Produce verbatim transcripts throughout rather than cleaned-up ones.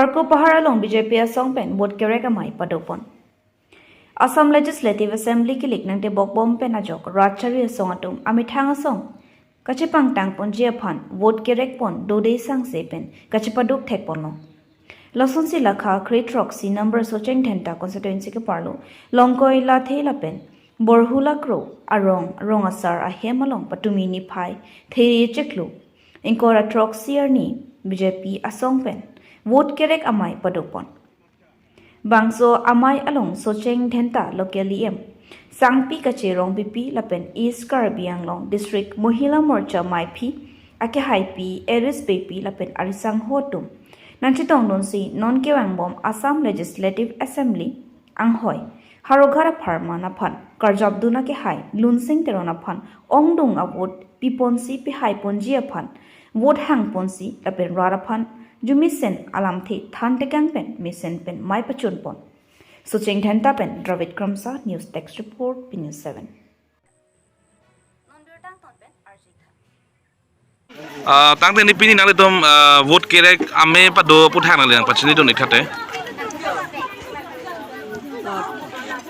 Parkopahar along B J P asong pen vote kerek amei padopon. Assam Legislative Assembly kilik nangtebok bom pen ajok rat chari asong atum amethang asong kachepangtang ponji aphan vote kerek pon dode sangse pen kachepaduk thek ponlo. Lasonsi lakha kre-throksi number Socheng Dhenta constituency keparlo Longkoi Lathe lapen Borhu Lakro arong Rong Asar ahem along patumi niphai theri chiklo ingkoi ra throksi arni B J P asong pen vote kerek amei padopon. Bangso amei along Socheng Dhenta local E M, Sangpi Kache Rongpipi lapen East Karbi Anglong District Mohila Morcha meiphi akehaipi Eris Beypi lapen arisangho atum nangchetongdunsi non kevangbom Assam Legislative Assembly anghoi Howraghat apharman aphan karjapdun akehai Lunsing Teron aphan ongdung avote piponsi pihai ponji aphan vote hang ponsi lapen rat aphan jumisen alamthe thantekang pen mesen pen mei pachun pon. Socheng Dhenta pen Dravid Kramsa, News Desk Report, P News seven. Ah, tangte ni pini nanglitum, ah, vote kerek amei pado aputhak nangli nangpachinidun ik tha te.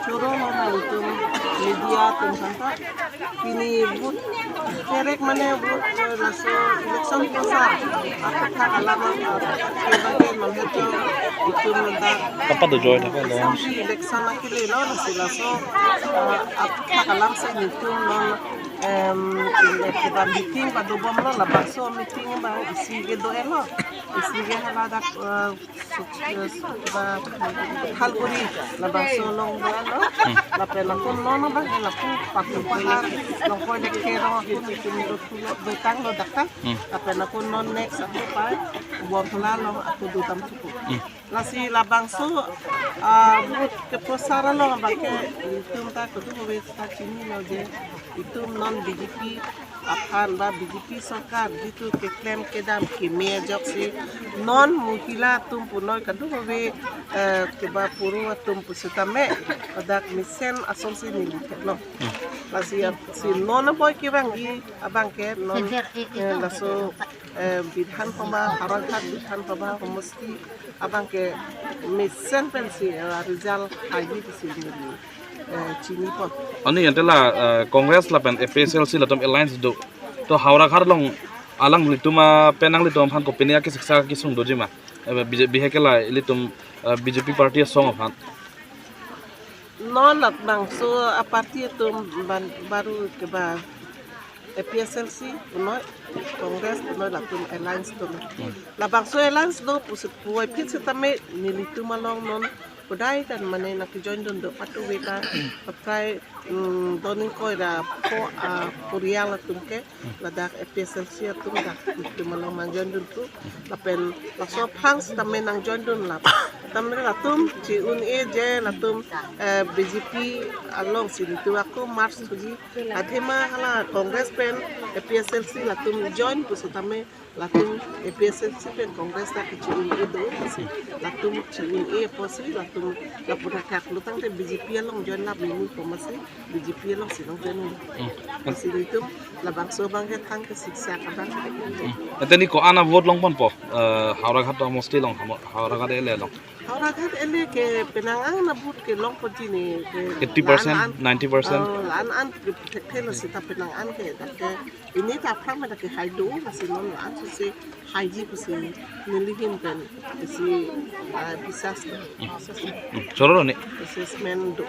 Choro lo nanglitum media atum aphan ta. Pini vote kerek mane vote, eh, laso election aphrangsi aputhak alam, ah, kebang ke manghet jo itum nonta. Apa do joy thak lo? Assembly election akele lo, lasi laso, ah, aputhak alamsi itum non, em, kebang meeting padobom lo, labangso meeting abang isi ke do-et lo, isi ke hala dak, eh, Su-, eh, su-, ba, Thalguri, labangso along do-et lo, lapen ako non abang ke lapu Parkopahar, Longkoi Lathe along ako itum do-, dotang lo dak ta, lapen ako non next ako pa, Borhu Lakro along ako dotang thupo. Lasi labangso, ah, vote keprosar along abang ke itum ta kadokave ta chinilo je, itum non B J P aphan ba B J P sorkar jitu keklem kedam keme ajoksi non mohila atum punoi kadokave, eh, keba puru atum pusitame ladak mesen asonsi neli theklo. Lasi ap-, si non aboi kevangji abang ke non, eh, laso, eh, Bidhan Sabha, Howraghat Bidhan Sabha homosti abang ke mesen pensi, eh, result haiji pusi neli, eh, chinipon. Ani ante la, eh, Congress lapen A P H L C latum alliance do. To Howraghat along alanglitum apen nanglitum aphan kopine akesiksa kesung doji ma? Eh, B J P, bihek ke la ilitum, eh, B J P party asong aphan. Non labangso aparty atum ban baru keba A P H L C punoi, Congress punoi latum alliance do. Labangso alliance do pusi puvoiphit sitame nelitum along non kodai kan mane nangkejoindun do patu veta pakai, mm, doning koi ra po, ah, porial atum ke ladak A P H L C atum dak itum along nangjoindun tu lapen laso aphrang sitame nangjoindun lap. Tame latum chi-un-e je latum, eh, B J P alongsi nelitum ako merge thuji. Athema hala Congress pen A P H L C latum join pusitame latum A P H L C pen Congress ta kechi-un-e do pusi. Latum chi-un-e pusi latum lapu thakthak lo tangte B J P along join lap mimi po masi B J P alongsi nangjoin. Lasi nelitum labangso abang ke thang kesiksa abang. Ante ni ko-an a vote longponpo, eh, Howraghat homosti along, Hamo-, Howraghat L A along? Howraghat L A ke penang an a vote ke longponji ni ke eighty percent, an an, ninety percent? Oh, an an ke thekthe lo sita penang an ke, dak ke ini ta aphrang ma dak ke hai do, lasi non la-an si haiji pusi neli ahin pen isi, ah, biswas do. Choro ni. Assessment do.